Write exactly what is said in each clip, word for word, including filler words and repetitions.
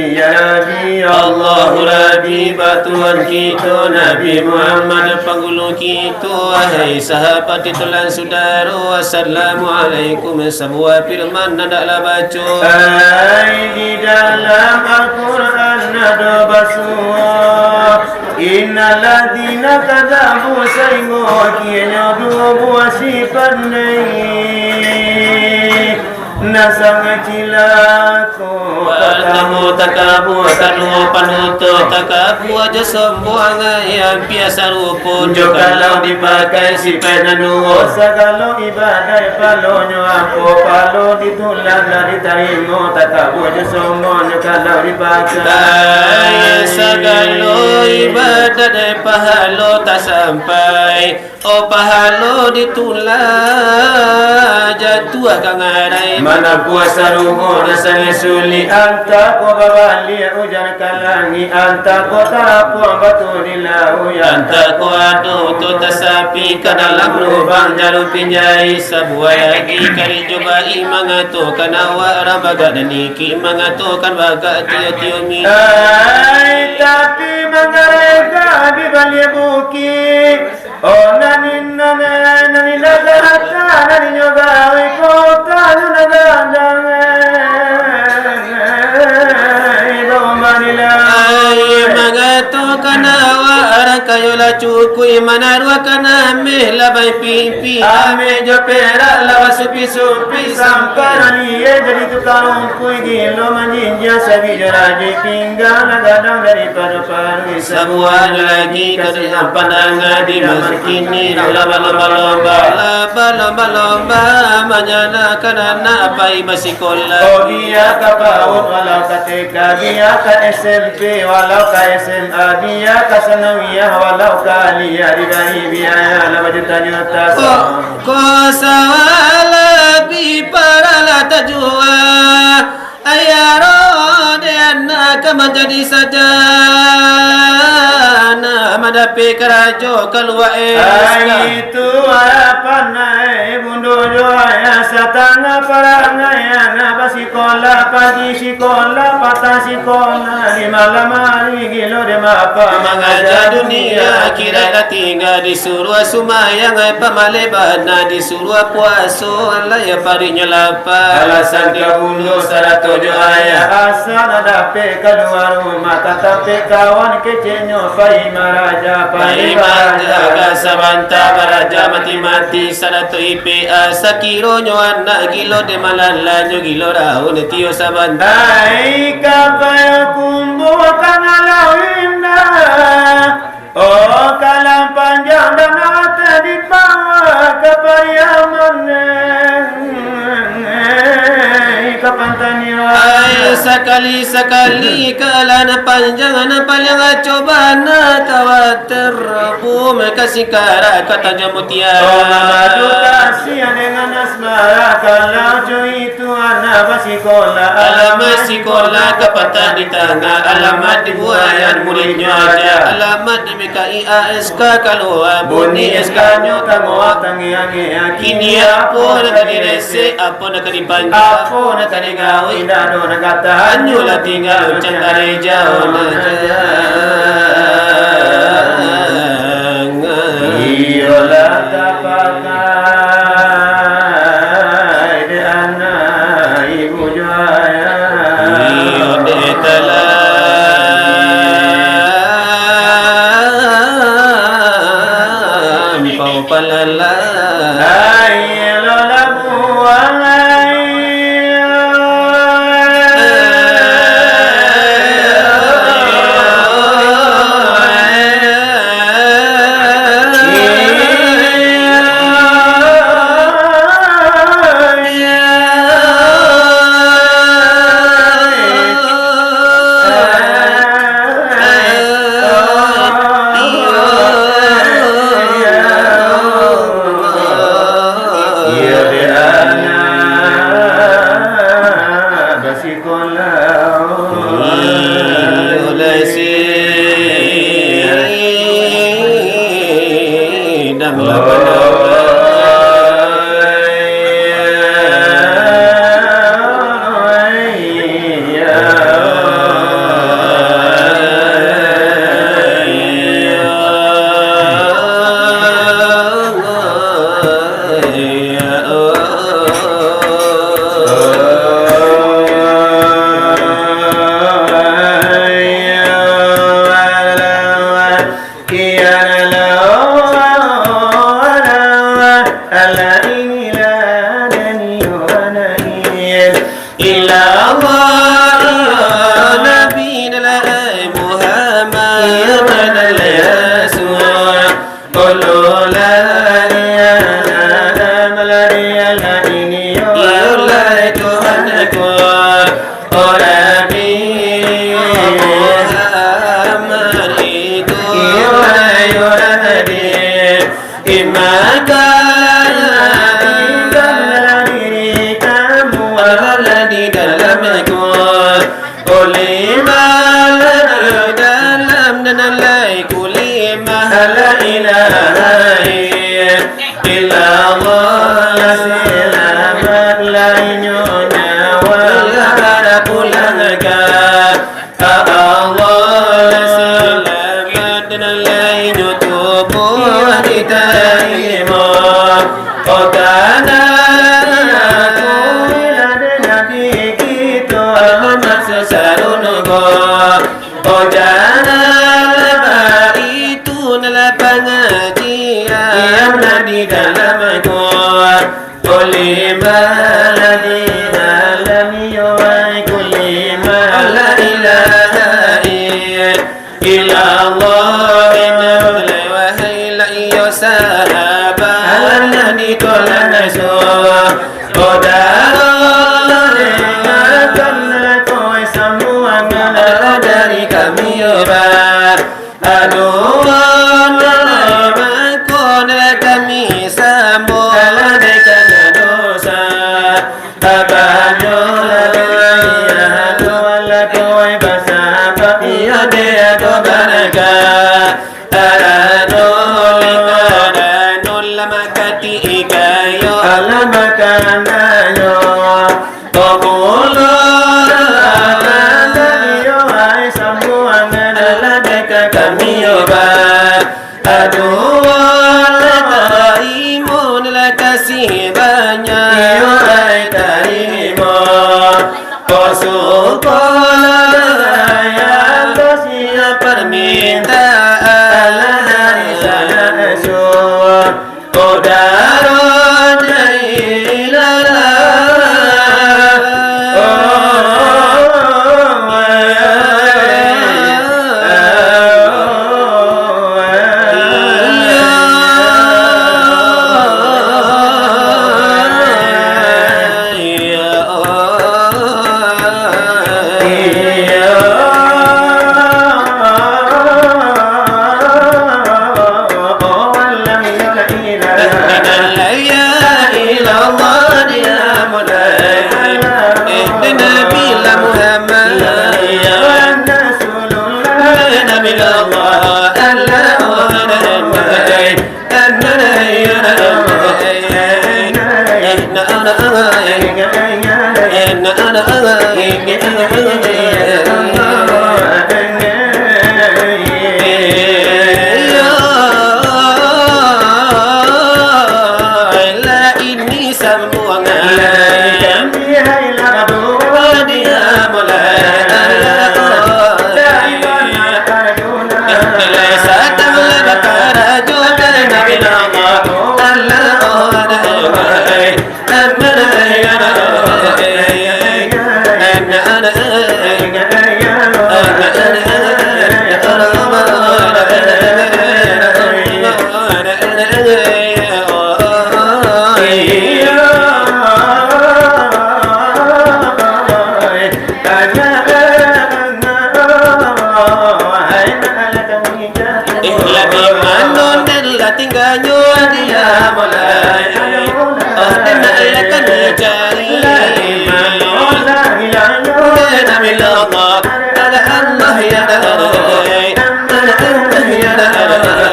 Ya Rabbi, ya Allahu Rabbi, ba Tuhan kito, Nabi Muhammad, panggulu kito, wahai sahabat, tulang sudaro, assalamualaikum. Sabuah firman nan dak lah baco. Ai, di dalam Al-Quran ado basuo, innalladzina kadzabu, sainggo akienyo duo buah sifat nai. Nan sangaik cilako. Partamo takabua, kaduo panutuik, takabua jo sombong, ampia sarupo jo kalau dipakai sifat nan duo. Sagalo ibadah palonyo ampo, palo ditulak lah ditarimo, takabua jo sombong jo kalau dipakai. Ai, sagalo ibadah pahalo tak sampai. Oh, pahalo ditulak, jatuah ka ngarai. Manampuah sarugo nan sangaik sulik, antah ko babaliak ujan ka langik, antah ko tarapuang batu di lauik, antah ko ado untuak tasapi ka dalam lubang jarum pinjai. Sabuah lagi kali jo baiak mangatokan awak urang bagak nan ikik, mangatokan bagak tiok-tiok mi. Ai, tapi manggarai ka di baliak bukik. Oh, nan indak, nan indak gata, nan inyo gawi kota, nan gadang, eh, bomba nila. Ai, mangatokan awak, urang kayo lah cukuik, manaruahkan ameh lah baipimpi, ameh jo perak lah basupi-supi, sampai nan iye jadi tukang rumpuik, gilo manjinjia, sabik jo rajik, pinggang lah gadang daripado paruik. Sabuah lagi kasihan pandanga di masa kini, lah balomba-lomba, lah balomba-lomba manyalahkan anak pai basikolah. Oh, biya ka paut walau ka T K, biya ka S M P walau ka S M A, biya ka sanawiyah walau ka aliyah, dibari biaya lah bajuta-juta. Oh, ko sawah labiah parah lah tajua. Ayah ro dek anak ka manjadi sarjana, mandapek karajo kalua S K. Ai, itu harapan ai bundo jo ayah, satangah parangai anak basikolah, pagi sikolah, patang sikolah, di malam hari gilo dek bapa mangaja. Dunia akhirat lah tingga, disuruah sumbayang ai pamaleh bana, disuruah puaso alah yo paruiknyo lapa. Alasan ka bundo sarato jo ayah, asa nak dapek kalua rumah, ka tampek kawan keceknyo pai maraja, pai maraja ka sabanta, baraja matimati sarato I P A, sakironyo anak gilo dek malalanyo, gilo daun tio sabanta. Ai, ka payo kumbuah ka ngalau indah. Oh, kalam panjang dan ateh dibawa ka Pariaman, eh, ka Pantai Nira. Ai, sakali-sakali kalam panjang nan paliang acoban, tawa terbu, maka singkarak ka Tanjuang Mutiara. Oh, mamadu kasih dengan asmara, kalau cuit Tuan anak basikolah, alamat sikolah ka patah di tangah, alamat di Buayan muridnyo aja, alamat di B K I A S K kalua, bunyi S K-nyo tamoak tangiang-ngiang. Kini apo nan ka diresek, apo nan ka dipanjang, apo nan ka digawi, indak ado nan ka tahan, hanyolah tingga lonceng karejaan. Iyolah tapakai dek anak ibu jo ayah. Iyo dek talampau palalang. Ai, iyolah buang ai. Oh, janganlah baitu, nalah pangajian nan di dalam ko. Qul liman ladzi lam yuwai, qul liman la ilaha illallah. Wahai la iyo sahabat, nan di kolong so. Kodaro, dengarkanlah kau sambuangan dari kami, ba. Aduan, mako kami sambuang, alah dek kana dosa. Abanyo, aduan, kau basabab, iyo dek kau baraka. Alah nulih, alah nulih, maka ti ikayo, alah maka andayo. Kobulo, alah iyo, ai sambuangan, alah dek kami, yo, ba. Aduh, alah tarimo, alah kasih banyak, iyo, ai tarimo. Kosukolah, alah siap parmintaan, alah dari sanak suah. Kodaro dari lalah. Eh, lah di mano den lah tingganyo dia mulai? Oh, den nak akan dicari. Lah di mano lah hilangnyo? Den nak bilang Allah, ada Allah ya Rabbi. Ada Allah ya Rabbi. Ada Allah.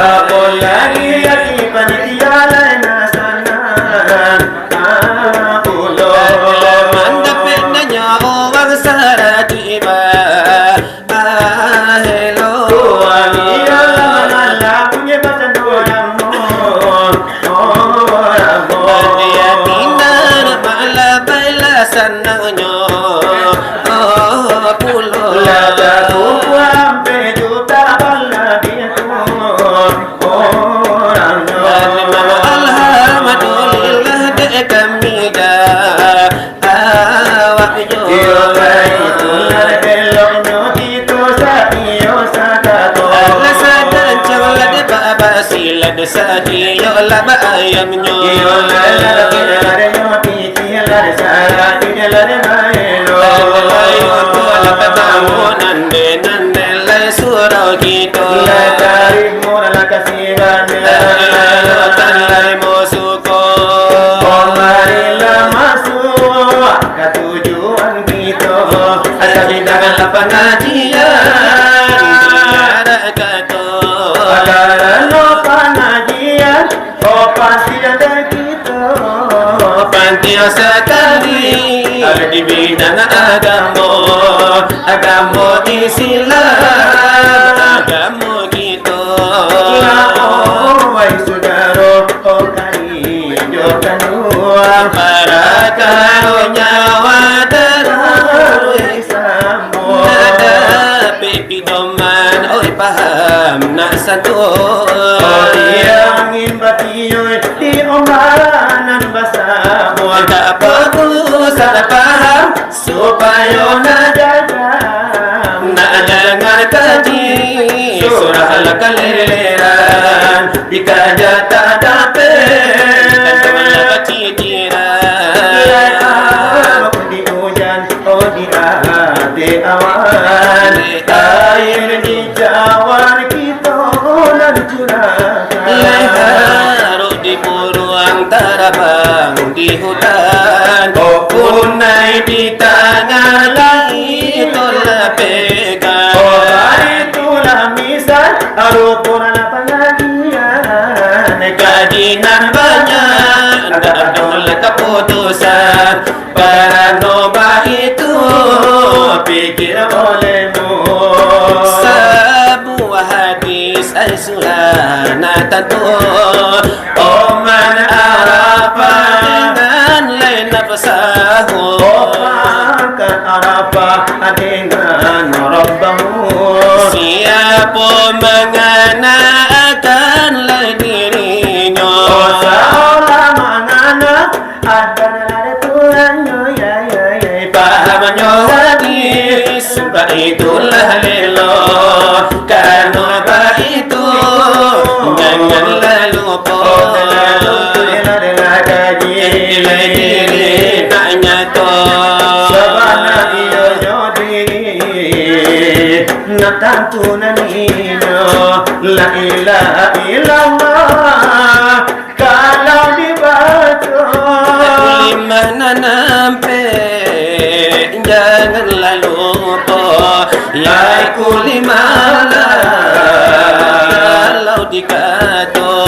Apolai ati panitia lai nak sanang pulo. Mandapek nanya urang sarati ba ahelo. Wali alam bunyi basan urang mo. Dia pindah malah baiklah sanangnyo, oh, pulo. Lah takumpua ampek juta bala di tu, oh, urang nyo. Alhamdulillah, dek kami dah. Awaknyo. Iyo, baik, itulah eloknyo kito saiyo sakato. Alah sadancang lah dek babasi, lah dek sadiyo lah baayamnyo. Iyo, lah, lah, lah, piti, lah, dek sarati, lah, dek baelo. Alah, iyo, tu lah tabangun, nan dek, nan dek, lah surau kito. Lah tarimo, lah kasih banyak. Lah tarimo, suko. Marilah masuak ka tujuan kito. Asa hidangan lah pangajian. Karano pangajian, oh, pasti ada kito. Pantiang sakali, di bidang agamo, agamo Islam, agamo kito. Lah Santuy. Oh, di angin batiuik, di ombak nan basabuik. Mintak bagus salah paham, supayo nak jaga. Nak danga kaji, surah lah kaliran. Dikaja tak dapek, dikaja lah kaciciran. Lai arok di ujan, oh, di ateh awan. Aia di cawan kito nan curahkan. Lai arok di buruang tarabang di hutan. Oh, punai di tangah langik tu lah pegang. Oh, baitulah misal, rupo lah pangajian. Kaji nan banyak, ndak adolah kaputusan. Karano baitu, pikir olehmu. Sabuah hadis, ai surah nan tantu. Oman Arafah dengan lai nafsahu. Opakan Arafah dengan Rabbahu. Siapo mangana akan lai dirinyo. Oh, salah mangana akan lai Tuhannyo, ya, ya, ya. Pahamnyo hadis, baitulah lelo. Karano baitu, janganlah lupo. Oh, jangan lupo, jangan lupo, kaji. Lai diri nak nyato. Sabana iyo nyo diri, nak tantu nan inyo. La ilaha illallah. Kalau dibaco. Kulimah nan ampek, janganlah lupo. Ya kulimah lah, kalau dikato.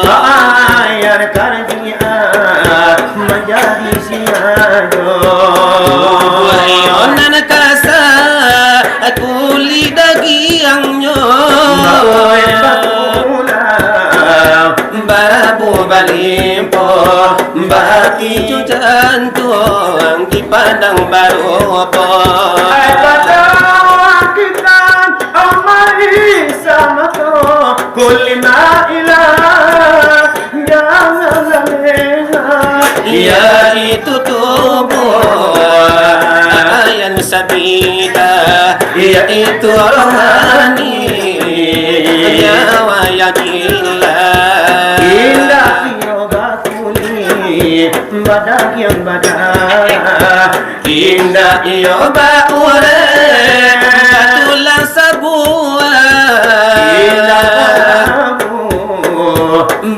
Bayar karjiah manjadi siajo. Buah iyo nan kasa, kulik dagiangnyo. Baoi batulah. Barabu balimpo, bakicu jantuang di padang barupo. Ai padakikan amari samato, kulina ilah, janganlah lengah. Yaitu tubuh ayan sabita, yaitu rohani nyawa yang gila. Indak iyo bakulik, badagiang badarah. Indak iyo baurek, batulang sabuah. Indak barabu,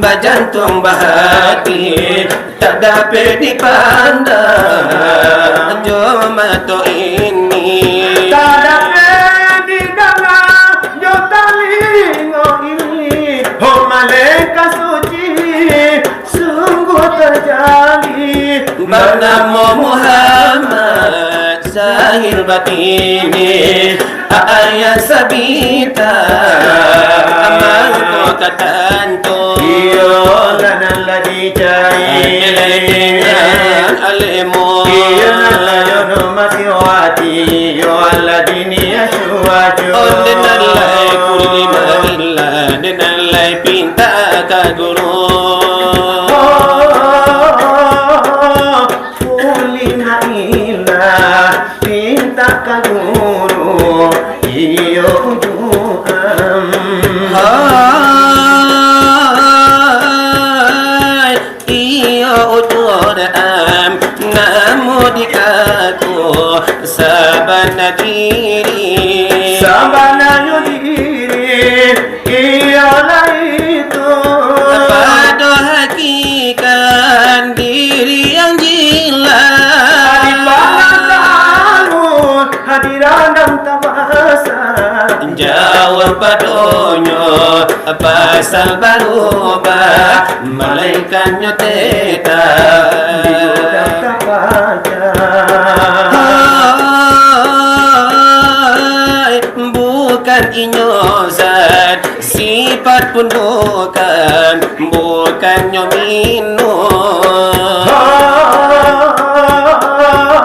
bajantuang bahati. Tak dapek dipandang jo mato ini. Tak dapek didanga jo talingo ini. Oh, malaikat suci, sungguh tajali. Banamo Muhammad, zahir batini. Ayat sabita, mangko ka tantu. Iyo lah nan lah dicari. Alemu. Iyo nan lah jono mati wati. Iyo Allah dini asu asu. Onde nan lai kulina ilah, onde nan lai pinta ka guru. Kulina ilah, pinta ka guru, iyo ujuan. Hai, iyo ujuan, namo dikaku sabana diri. Sabananyo diri, iyolah itu. Pado hakikat diri yang jilah. Di pangatahuan hadiran dan tabasa. Jauah padonyo pasal barubah, malaikatnyo tetap di gudang tapaja. Hai, bukan inyo zat, sifat pun bukan, bukannyo minum.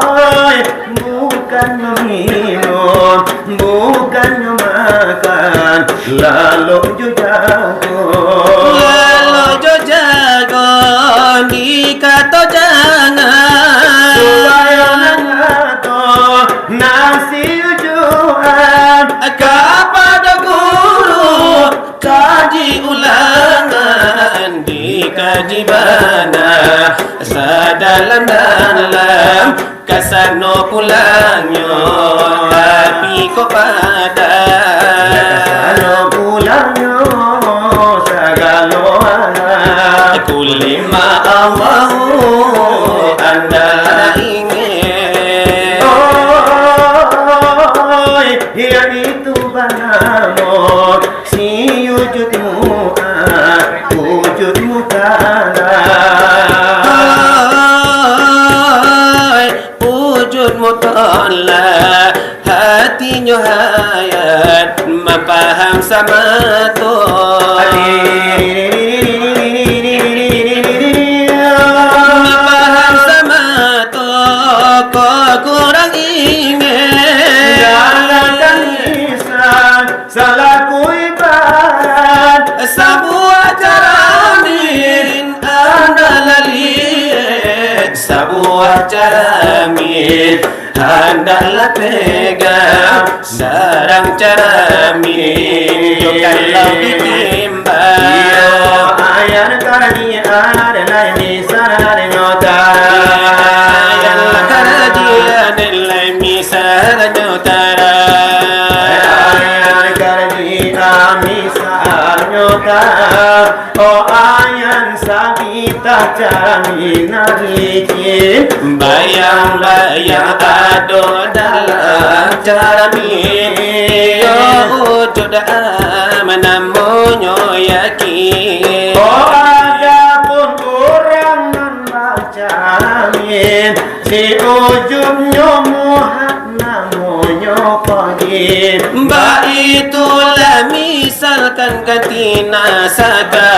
Hai, bukannyo minum, bukannyo makan, lalok jo diulangan, dikaji bana sadalam-dalam, kasano pulangnyo, tapi kok pada kasano pulangnyo sagalo alam. Kulimah Allahu andalah ingin. Oi, yaitu banamo si wujud mu'ah, wujud mutalak. Hai, wujud mutalak, hatinyo hayat, mapaham samato. Mapaham samato, kok kurang ingin. Salaku ibarat sabuah caramin, andalah liek sabuah caramin, andaklah pegang sarang caramin. Yo kalau ditimbang, iyo, ayat kaji adalah misal nyota. Ayat kaji adalah misal nyota. Ayat kaji misal nyota. Oh, ayat sabita caramin licin. Bayang-bayang ado dalam caramin. Yo wujud am namonyo yakin. Oh, adapun urang nan bacamin, si wujudnyo muhak namonyo kodim. Baitulah misalkan katina saka.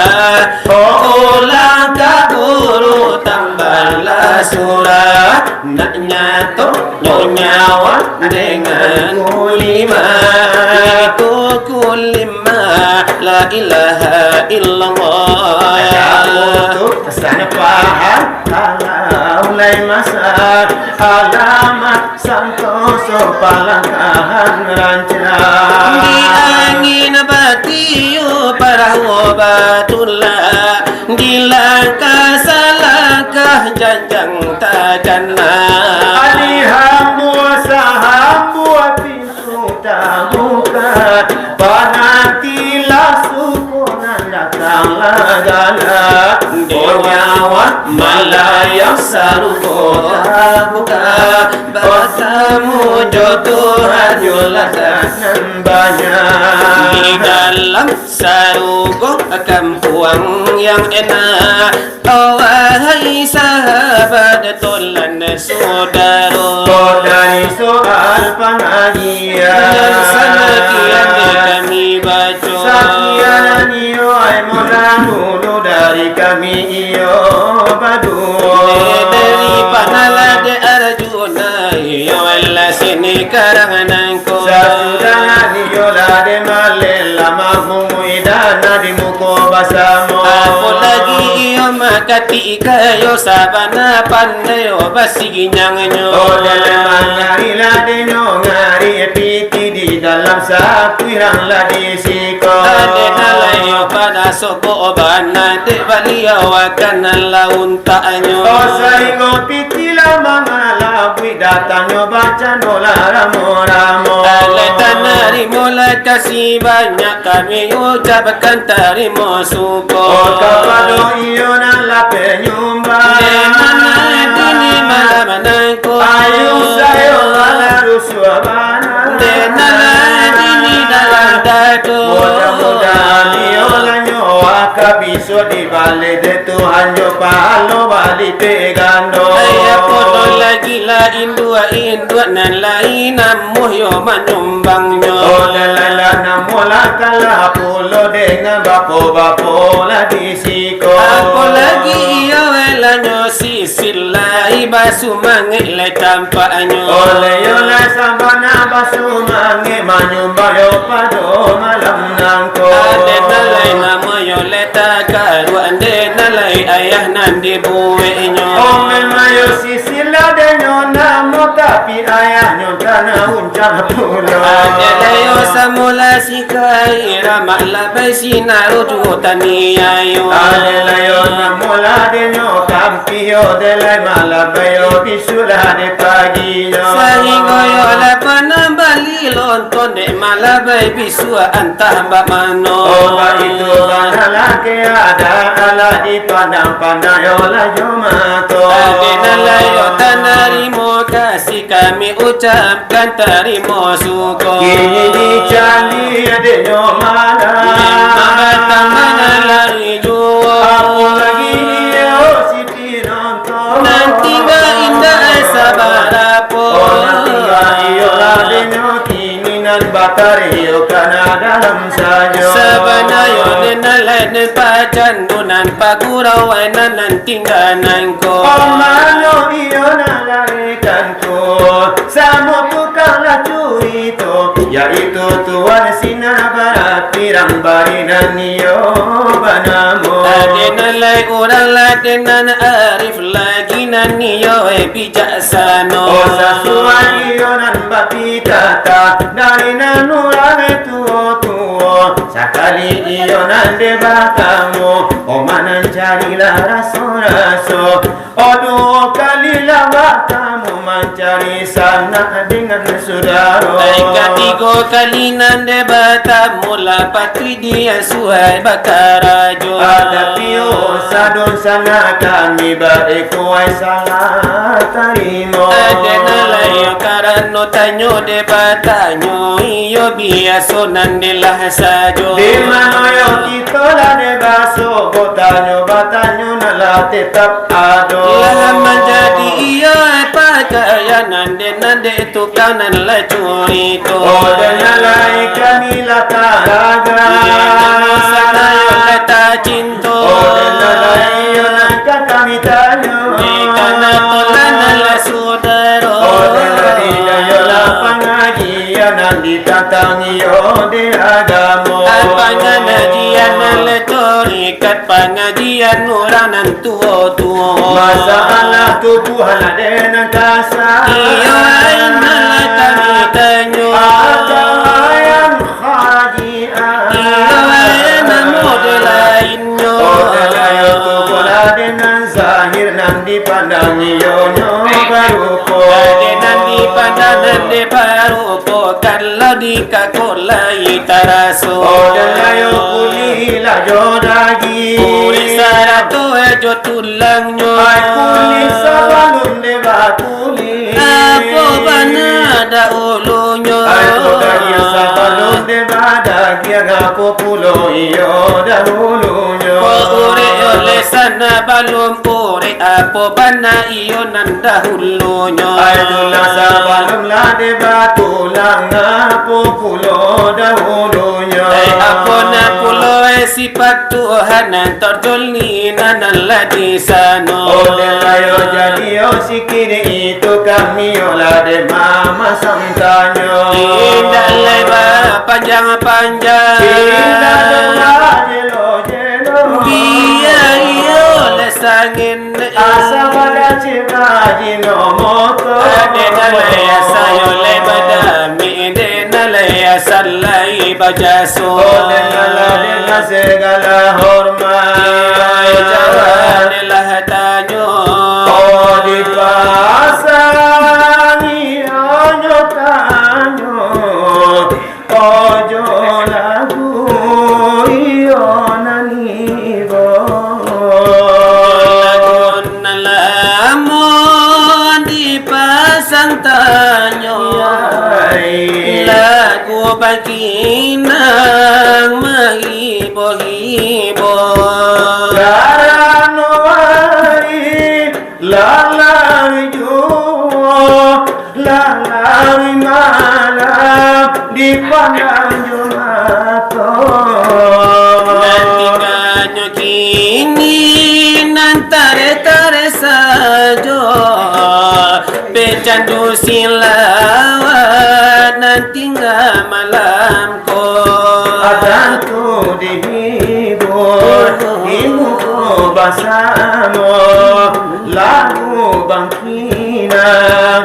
Oh, ulang ka guru tambahlah surah. Nak nyato nyo nyawa dengan kulimah. Itu kulimah la ilaha illallah. Kamu tu pesan paham, kalau lai masa alamat santoso palangkahan rancak. Di angin batiup parahu batulak, di langkah salangkah janjang takana. Adi hambuah sahambuah pintu tabuka, panantilah suku nan datanglah galak. Di nyawa malayang sarugo tabuka, batamu jo Tuhan yo lah nan banyak. Di dalam sarugo kampuang yang enak, oh, wahai sahabat, tulan sudaro. Kok dari soal pangajian, nan sanakian dek kami baco. Sakian iyo ai modal dulu dari kami iyo baduo. Dek dari panalah dek Arjuna, iyo alah sini karang nangko. Sasudah nan iyo lah dek Malin lah mamungui dana di muko basamo. Apo lagi iyo makatik kayo sabana pandai basiginyangnyo. Oh, dalam mangari lah denyo ngari piti di dalam sakuirang lah di siko. Dek nan lai iyo pada sobok bana dek baliau akan lah untaknyo. Oh, sainggo piti lah mangalabuik datangnyo bacando lah ramo-ramo. Alah tanarimo lah kasih banyak kami ucapkan tarimo syukur. Oh, kapado iyo nan lah panyumbang. Dek nan lai dini malam nangko. Ayu sayo lah rusuah bana. Dek nan lai dini dalam dado. Mudah-mudahan iyo lah nyo ka biso dibaleh dek Tuhan jo pahalo balipek gando. Ayo podo lagi lah induak-induak nan lai namuah yo manyumbangnyo. Oh, nan lai lah namuah lah kalah pulo dengan bapo-bapo lah di siko. Apo lagi iyo elanyo sisil lai basumangek lai tampaknyo. Oleh iyo lah sabana basumangek manyumbang yo pado malam nangko. Dek nan lai namo yo lai takaruak, dek nan lai ayah nan dibueknyo. Oh, memang yo sisil lah denyo namo Tapi ayahnyo tanah uncang pulo. Adalah yo samula si Kaira, mak labai si Naru juo taniayo. Adalah yo samula denyo kampio, delai mak labai yo bisulah di paginyo. Sahinggo yo lah panambali lonton, dek mak labai bisuak antah bak mano. Oh, baitu bana lah keadaan lah dipandang-pandang yo lah jo mato. Aden nan lai yo tanarimo kasih, kami ucapkan tarimo syukur. Kini dicari adiknyo malam. Memang batang bana lai juo. Apolagi iyo si Pinonto. Nan tingga indak sabarapo. Oh, nan tingga iyo lah adiknyo kini nan batariokan dalam sajo. Sabana yo den nan lai den pacandu nan pagurau nan, nan tingga nan ko. Pamano iyo nan larikan ko, samo tukanglah curito, yaitu Tuan Sinar Barat Pirang Barinan iyo banamo. Aden nan lai urang lah den nan arif lagi nan iyo bijaksano. Oh, sasuai iyo nan bapitata dari nan urang tuo-tuo. Sakali iyo nan dek batamu, oh, manan carilah raso-raso. Oh, duo kali lah batamu mancari sanak dengan sudaro. Ai katigo kali nan dek batamu lah patuik diasuah bakarajo. Tapi, oh, sadon sanak kami baikuai salah tarimo. Aden nan lai yo karano tanyo dek batanyo, iyo biaso nan dek lah sajo. Di mano yo kito lah dek baso, batanyo-batanyo nan lah tetap ado. Lah manjadi iyo pakaian nan dek, nan dek tukang nan lah curito. Oh, dek nan lai kami lah taraga. Dek nan sanayo lah tacinto. Oh, dek nan lai iyo nan ka kami tanyo. Dek nan tolah nan lah sudaro. Oh, dek nan lai iyo lah pangajian nan ditantang iyo dek agamo. Pangajian nan lah tarikat, pangajian urang nan tuo-tuo. Masalah tubuah lah dek nan kasa. Iyo, ai nan lah kami tanyo. Atau ayam haji, ah. Iyo, ai namo dek lainnyo. Oh, dek lain tubuah lah dek nan zahir nan dipandang iyonyo barupo. Dek nan dipandang nan dek barupo, kalau dikakok lai taraso. Oh, dek lain kulik lah jo dagiang. Kulik sarato jo tulangnyo. Ai kulik sabalun dek bakulik. Apo bana dahulunyo? Ai kulik sabalun dek badagiang, apo pulo iyo dahulunyo? Kok urek yo lesan balun urek, apo bana iyo nan dahulunyo? Ai tulang sabalun lah dek batulang, apo pulo dahulunyo? Ai apo nan pulo, ai sipat Tuhan nan tarjolina nan lah di sano. Oh, dek lain yo jadi yo sikini itu kami yo lah dek mamasang tanyo. Indak lai bapanjang-panjang. Indak lai bajelo-jelo. Bia iyo lah sangin. Asa badacik bajino moto. Dek nan lai asa yo lai badamik, dek nan lai asa lai bajaso. Oh, dek nan lai dengan segala hormat. Jawab dek lah tanyo. Oh, dipasang iyo nyo tanyo. Ojo lagu iyo nan ibo. Lagu nan lamo dipasang tanyo. Lagu baginang mahibo-hibo. Karano ari Lalai juo, lalai malam, dipandang jo mato. Nan tingganyo kini, nan tareh-tareh sajo, pecandu silawat, nan tingga malam ko. Atan tu dihibur, di muko basamo, lagu bangkinang,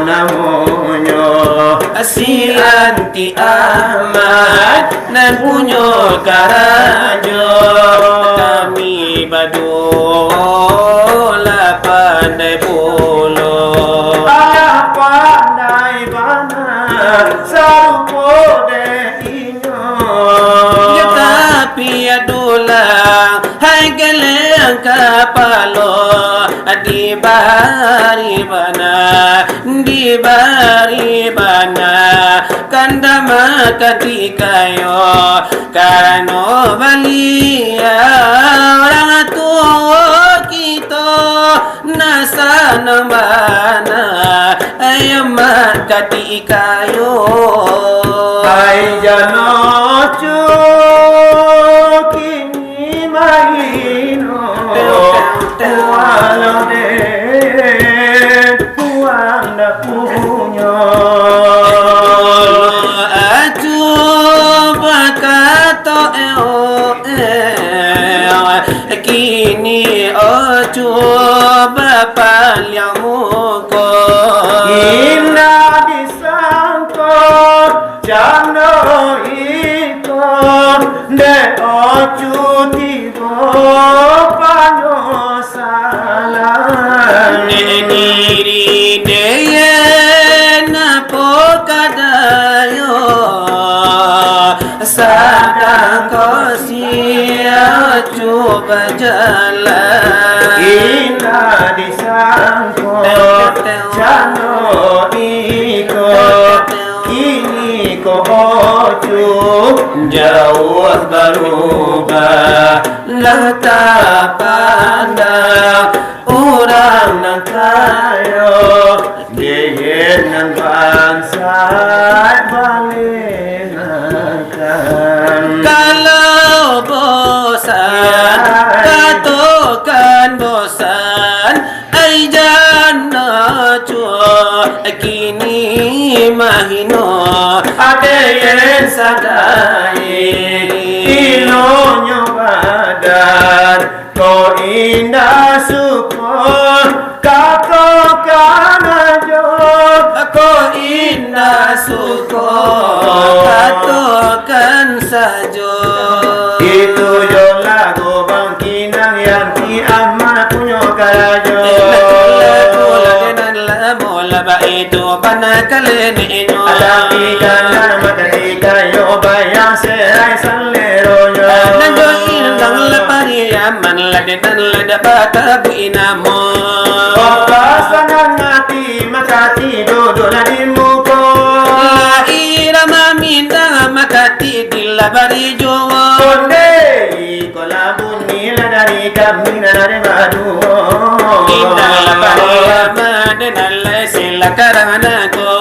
namonyo si Anti Ahmad nan punyo karajo. Kami baduo lah pandai pulo. Alah pandai bana sarupo dek inyo. Yo tapi adulah, hai geleng kapalo, dibari bana, dibari bana, kanda maka dikayo, karano baliau urang tuo kito, nan sanang bana, ayo maka dikayo. Ai jano cu kini mahino, walau den puang ndak punyo. Acu bakato, eh, oh, eh, kini ocu bapaliang muko. Indak disangko cando iko, dek ocu tibo panyosalan. Dek diri den napo kadayo, sadang ko sia ocu bajalan. Indak disangko cando iko, kini ko ocu jauah barubah, lah tapandang urang nan kayo, dek nan bansaik balengakan. Kalau bosan, katokan bosan, ai jano cu kini mahino. Aden sadai ilonyo badan, ko indak suko, katokan ajo. Ko indak suko, katokan sajo. Itu yo lagu Bang Kinang Yanti Ahmad punyo karajo. Lagu, lagu, lagu nan lamo lah baitu, bana kali ni inyo. Tapi kanda maka dikayo, bayang sesuai saleronyo. Nan jo indang lah Pariaman, lah di nan lah dapek tabuik namo. Opa sanang ati, makati duduklah di muko. Lah irama minang, makati dilah bari juo. Onde, iko lah bunyi lah dari kami nan ado baduo. Indak lah Pariaman, nan lai sila karang nako.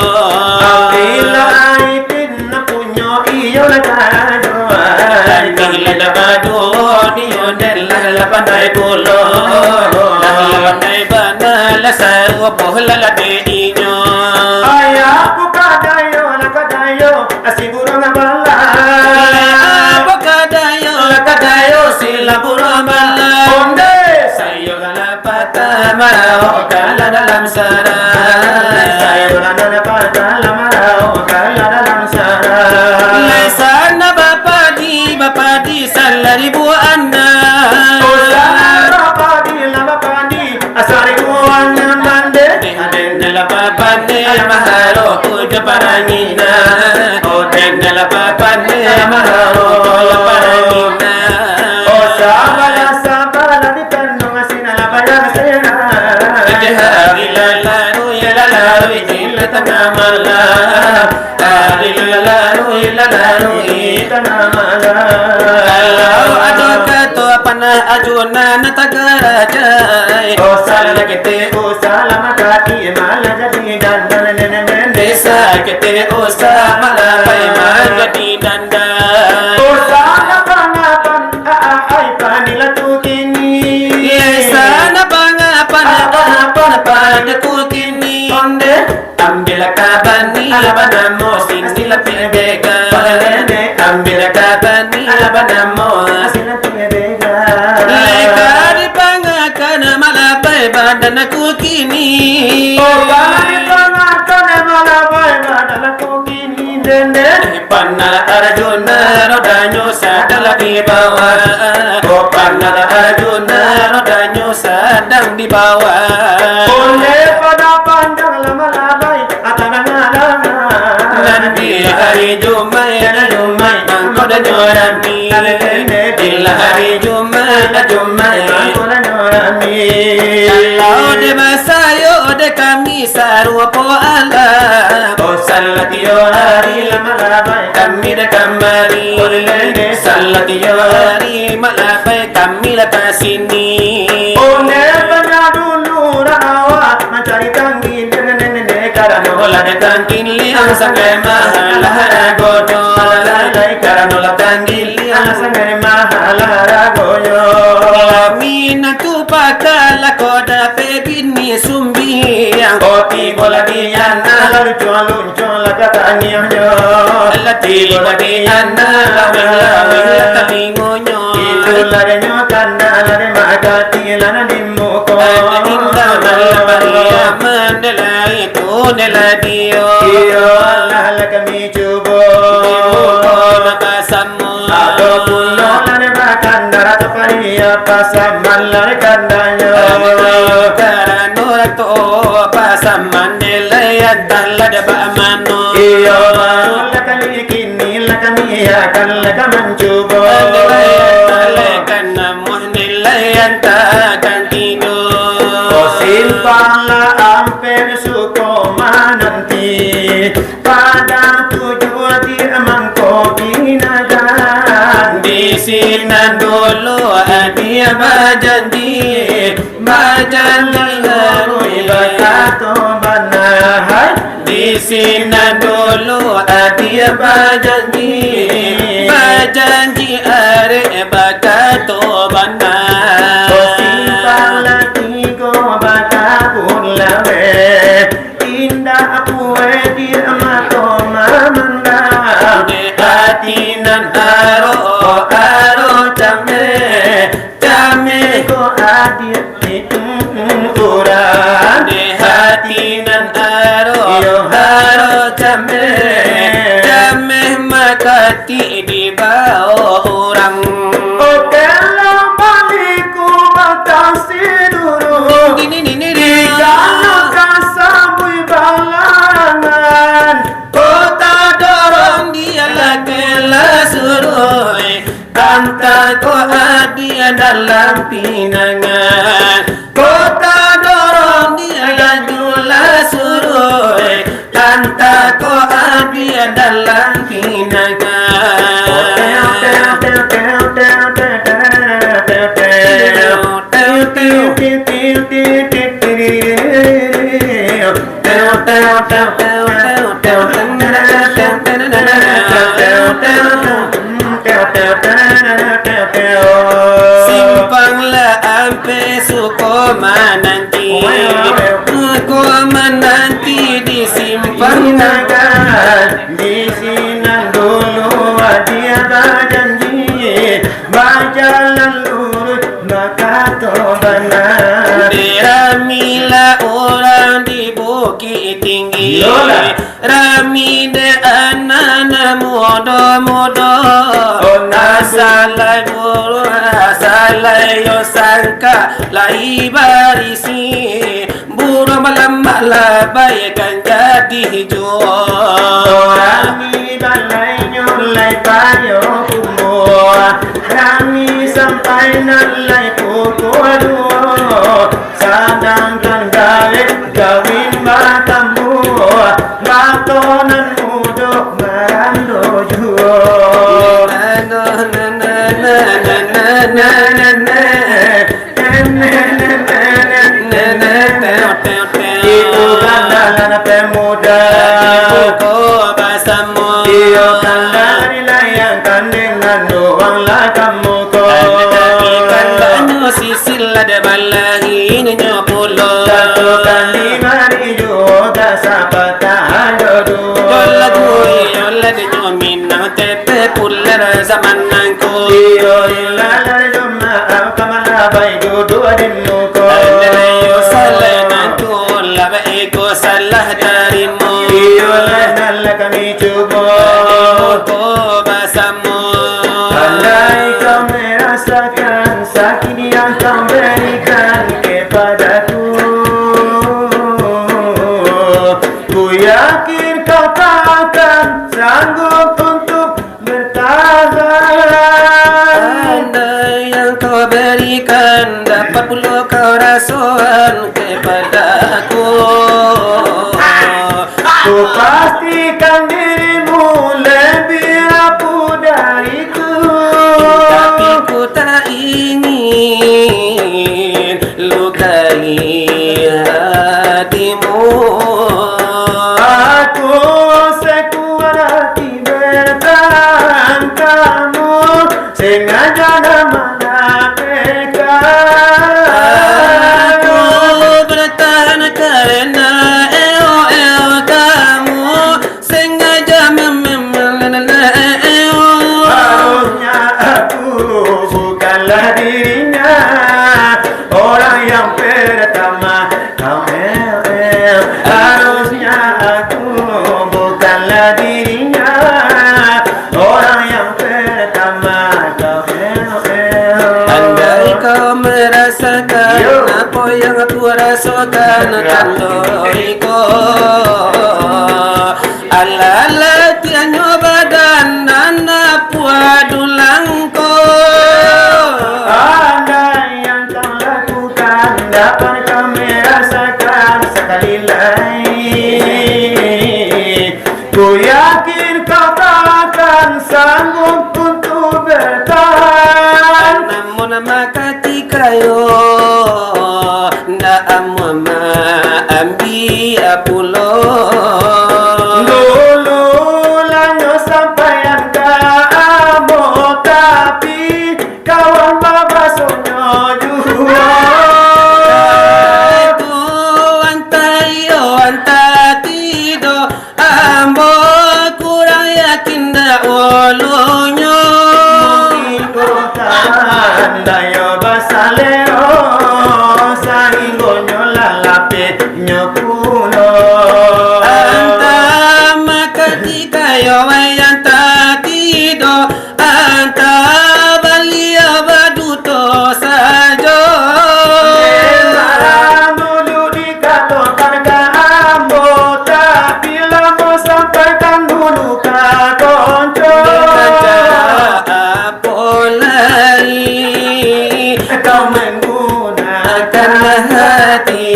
Ambilah aipin punyo iyo lah karajo. Kami lah baduo ni yo, den lah, lah pandai pulo. Lah, lah pandai bana, lah sarupo lah, lah dek inyo. Ayah, apo kadayo, lah kadayo, si buruang bala. Apo kadayo, lah kadayo, si lah buruang bala. Onde, sayo lah patah marau, kalah dalam sarang. Sayo lah patah marau, kalah dalam sarang. Lai sana bapadi, bapadi salah ribuan nan. Oh, sana bapadi, lah bapadi, asal ribuan nan mande. Aden lah bapande, maharo kujo paranginan. Oh, den lah bapande, maharo kujo paranginan. Oh, sabalah, sabalah di Tanjung Asin lah bayang serak. Di hari lah larui, lah larui, di tangah malam. Hari lah larui, lah larui, di tangah malam. Kalau ado kato panah ajunan tagarajai. Oh, salah ketek, oh, salah makati, malah jadi dandan, nene, nene. Desa ketek, oh, salah malah pai manjadi dandan. Oh, salah pangapan, ah, ah, ai, panilah tu kini. Lai sana pangapan, ah, ah, ah, pada ku kini. Onde, ambilah kabani, lah banamo sini lah pia bega. Ambilah kabani, lah banamo sini lah pia bega. Lai ka dipangakan, malah pai badan ku kini. Oh, ka dipangakan. Di bawah, oh, pandang Arjuna, rodanyo sadang di bawah. Oleh pada pandang lah malabai, atau nangah-nangah. Nan di hari Jumaik, hari Jumaik, mangko danyo rami. Bila hari Jumaik, hari Jumaik, mangko danyo rami. Kalau dek basayo, dek kami sarupo alam. Oh, salah tiyo hari lah malabai, kami dek kamari. Salah tiyo hari malabai, kami lah ka sini. Oleh pada dulu rawa mancari tangkiliang, karano lah dek tangkiliang sangaik mahal haragonyo. Karano lah tangkiliang sangaik mahal haragonyo. Minantu pakala ko dapek bini sumbiang. Oh, tibo lah di anak, lalu cuang-lucuang lah ka tangiangnyo. Lah tibo lah di anak, laweh-laweh lah talingonyo. Itulah denyo tanda lah dek makati lah nan di muko. Ada indah malam pariaman, dek lah itu, dek lah dio. Iyo, lah, lah kami cubo. Di muko nak basamo. Ado pulo lah dek bakanda, atau pariah pasaman lah dek kandanyo. Karano rato pasaman, dek lah antah lah dek bak mano. Iyo, barulah kali kini lah kami akan lah ka mancubo. Dek lah antah lah ka namuah, dek lah antah kan tido. Oh, simpang lah ampek suko mananti. Padang tujuah di mangko kinagan. Di sinan dulu adia bajanji, bajanji arih bakato bana. Di sinan dulu adia bajanji, bajanji arih bakato bana. Basimpang lah tigo batabun laweh. Indak pueh di mato mamandang. Dek hati nan aro, aro cameh, cameh ko adiak ni, mm, mm, urang. Dek hati nan aro, iyo, aro cameh, cameh maka ti di bao urang. Oke lah, baliku batasi dulu. Di, di, di, di, di. Di dalam kasabui balangan. Kota dorong dia lah kelas suruh. Antah ko adia dalam pinangan. Kota dorong dia lajulah suruh, antah ko adia dalam pinangan. Simpang lah ampek suko mananti, suko mananti di simpang nagan. Di sinan dulu adia bajanji, bajalan luruih bakato bana. Diramilah urang di Bukik Tinggi. Iyolah. Rami dek anak-anak mudo-mudo. Oh, nah. Asalai buruah, asalai yo sangka, lai barisi. Buruah malam malabai kan jadi juo. Rami balainyo lai payo kumbuah. Rami sampai nan lai pukua duo. Sadangkan gawik kawin batambuah, bato nan mudo marando juo. Itu gandalan pemuda. Iyo, tanda dilayangkan dengan doang lah kamu ko. Tanda ikan banyu sisi Lah dek balahi ninyo pulo. Satu kali bari juo, tak sapatah ajo duo. Yo lagu iyo lah dinyo Minang, tete puler zaman nangko. Iyo, ilah lah dinyo maaf, ka malabai duduak di muko. Andai iyo salah nangko, lah baiko salah tarimo. Iyo lah, nan lah kami cubo. Di muko basamo. Andai Yang kau berikan dapat pulo kau rasokan kepadaku. Ku pastikan dirimu lebih rapuh dariku. Tapi ku tak ingin lukai hatimu. Aku sekuat hati bertahan kamu. Sengaja nama Aku bertahan karena eo-eo kamu. Sengaja mem-, mem-, mem-, eo. Harusnya aku bukanlah dirinya, orang yang pertama. Harusnya aku bukanlah dirinya, orang yang pertama. Andai kau merasakan apa yang aku rasakan, tando iko. Alah, latihannya badan anak buah dulang ko. Andai yang kau lakukan dapat kami rasakan sekali lai, ku yakin kau takkan sanggup untuk bertahan. Namun maka tikayo ndak amuah maambiak pulo. Dulu lah nyo sampaian ka ambo, tapi kawan babasonyo juo. Itu antah iyo antah tidak, ambo kurang yakin dahulunyo. Mungkin kau tandai yo basalero, sahinggonyo lah lapeh nyo pulo. Antah maka tikayo antah tidak, antah baliau baduto sajo. Memang dulu dikatokan ka ambo, tapi lah ambo sampaikan dulu ka konco. Dengan cara apo lai kau manggunakan hati,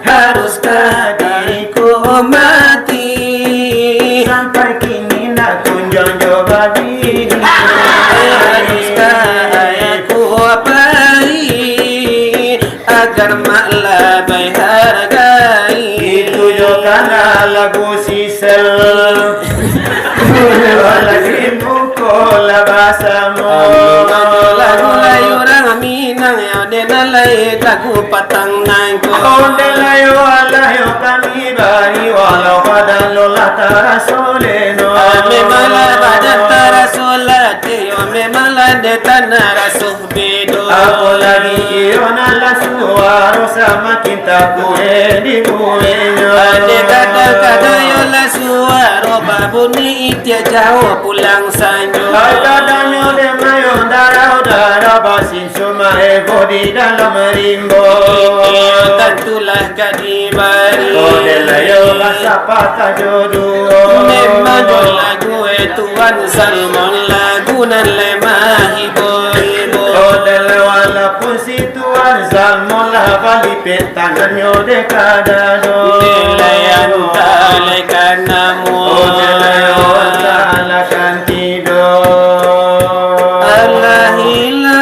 haruskah diriku mati? Sampai kini ndak kunjuang jo babini. Haruskah aku pai agar mak labai hargai? Itu jo kana lagu Sisel. Lagi muko lah basamo. Lagu lai urang Minang yo, dek nan lai lagu patang nangko. Ondeh lai yo, alah yo kami bari, walau padan lo lah taraso leno. Memanglah badan taraso latih yo, memanglah dek tanah raso bedo. Apolagi iyo nan lah suaro, samakin takuik di bulihnyo. Dek kadang-kadang yo lah suaro babuni, itiak jauah pulang sanjo. Ai kadanyo dek mayo darau-darau, basin cuma ego di dalam rimbo. Iyo tantulah ka dibari. Ondeh lai yo basapatah jo duo. Memang jo lagu e Tuan Salmon, lagu nan lai mahibo-hibo. Ondeh lai walaupun si Tuan Salmon lah balipek tangannyo dek ka dado. Ondeh lai antah lai ka namo. Ondeh lai yo antah lah kan tido. Alah ilang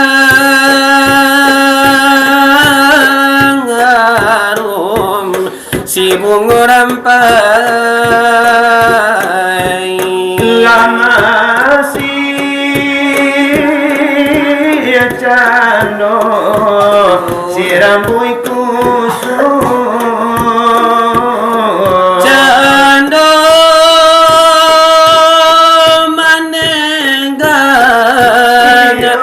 harum si bungo rampai. Lah masih cando si rambuik kusua. Cando manengganya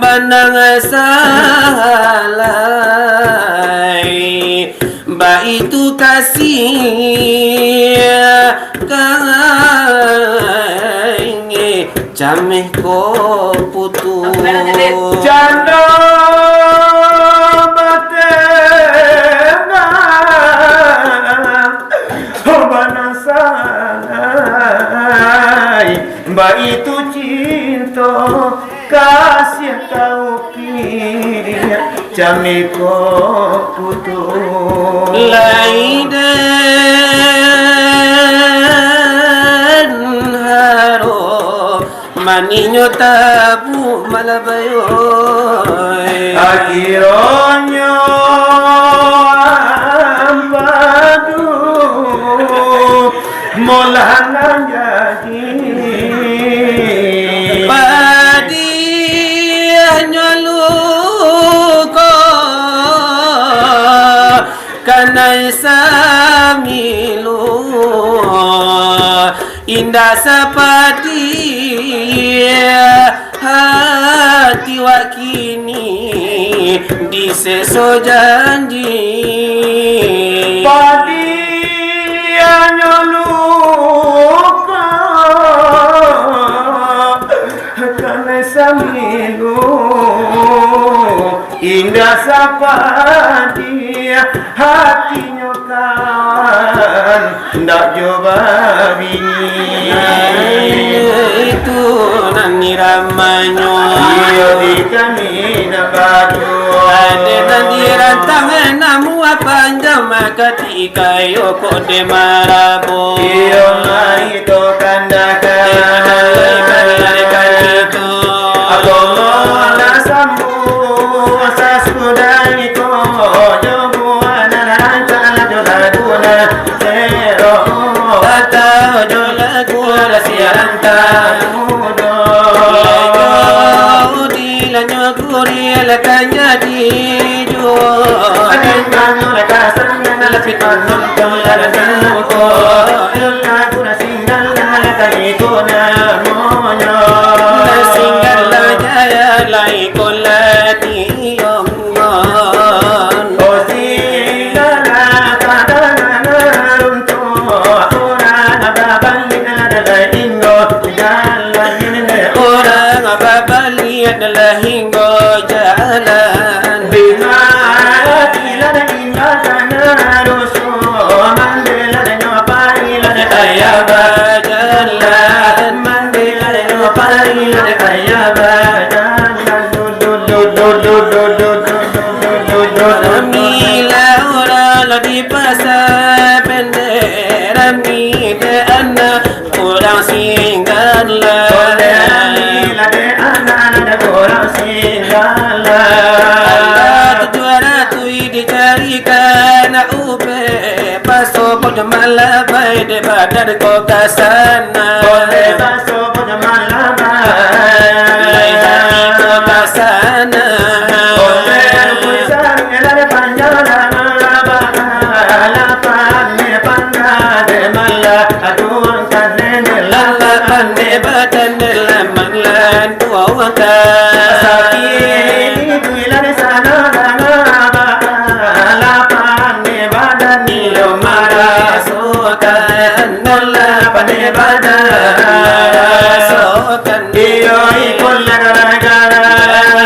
banang salai, baitu kasih kaingi. Cameh ko putuih. Cando batengah, oh, banasai, baitu cinto kasih. Taukik camiko putuih. Lai den haro, maninyo tabuak malabayo. Akhironyo ampadu molah nan jadi. Padiahnyo luko kanai samilu, indak sapadiah hati wak kini diseso janji. Padiahnyo luko kanai samilu, indak sapadiah hatinyo kan ndak jo babini. Itu nan iramanyo. Iyo di kami nan baduo. Ade nan dirantang, namuah panjang maka Ikayo kok den marabo. Iyo mari to kandakan. Di mana lai kalian kami tu? Agomo lah sambuang sasudah iko, jo buah nan rancak lah jo lagu nan sero. Atau jo lagu lah siaran tamudo. Lagu di lanyo Gurih lah kan jadi juo. Aden mano lah kasangan, lah si panonton lah nangko. Lagu Nasinggalah lah kan iko namonyo. Nasinggalah jaya lah iko lah dionggon. Oh, singgalah kadang ngaruntuak, urang babaliak lah lai tingga jalan. Urang babaliak lah hinggo jalan. Di hati lah indak kana rusuh, mandeh lah nyo pai lah kaya bajalan. Mandeh lah nyo pai lah kaya bajalan. Rami lah urang lah di Pasar Pendek, rami dek anak urang Singgalah. Oleh rami lah dek anak-anak urang Singgalah. Alah tujuah ratuih dicarikan anak ubek, paso pun malabai dek badan ko ka sana. Oleh paso pun malabai. Lai hati ko ka sana. Oleh ratuih sarung lah dek panjang lah malabai. Lapan dek pangka dek malah. Aduang kan nene lah. Lapan dek badan dek laman lan duo wangka. Sakik di duit lah di sana dana ba. Lapan dek badan iyo marasokan. Lapan dek badan marasokan. Iyo iko lah gara-gara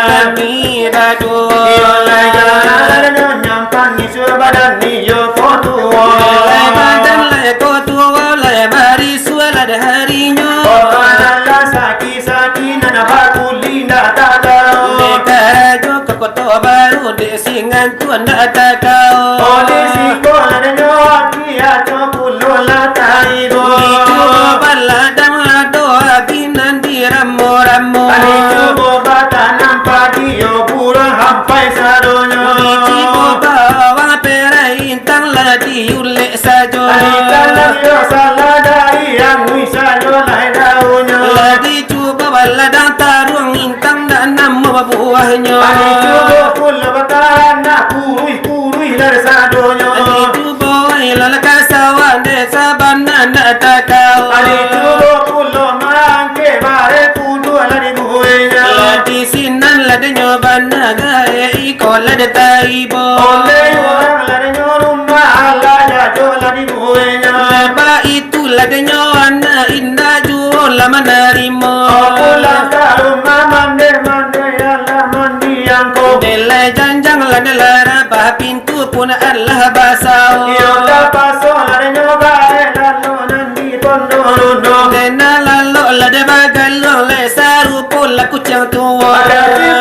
kami baduo. Iyo lah gara-gara nyo nyampang Suah badan iyo ko tuo. Lai badan lai ko tuo, lai marisuah lah dek harinyo. Oh, badan lah sakik-sakik, nan bakuli ndak takau. Dek ka jo ka Koto Baru, dek si ngantuak ndak takau. Oh, di siko lah denyo aki aco pulo lah taibo. Dicubo baladang lah doa binan diramo-ramo. Dicubo batanam padi yo buruang hampai sadonyo. Dicubo bawang perai Intang lah diulek sajo. Ari kalam yo salah dari angui sajo lai daunnyo. Lah dicubo baladang taruang intang ndak namuah babuahnyo. Ari cubo pulo batanak kuruih-kuruih dari sadonyo. Ari cubo wai lah ka sawah dek sabana ndak takau. Ari cubo pulo mangkek bareh puduah lah dibuehnyo. Lah di sinan lah denyo bana gaek iko lah dek taibo. Oleh urang lah denyo rumah, alah jajo lah dibuehnyo. Baitu lah denyo anak indak juo lah manarimo. Pulang ka rumah mandeh-mandeh, alah mandi angko. Dek lai janjang lah dek lah rabah, pintu pun alah basau. Iyo tapaso lah denyo gaek lalu nan di pondok rundo. Dek nan lalok lah dek bagaluang, lai sarupo lah kuciang tuo. Ada cin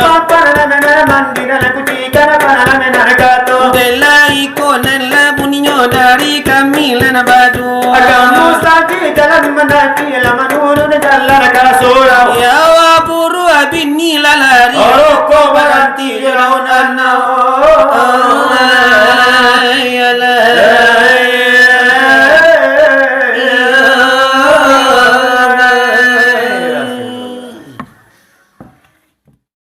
Lan badu. Agak mustahil jalan mandaki, lah manurun jalan ka surau. Ya wa buru abini lalari. Rokok baranti jo daun anau.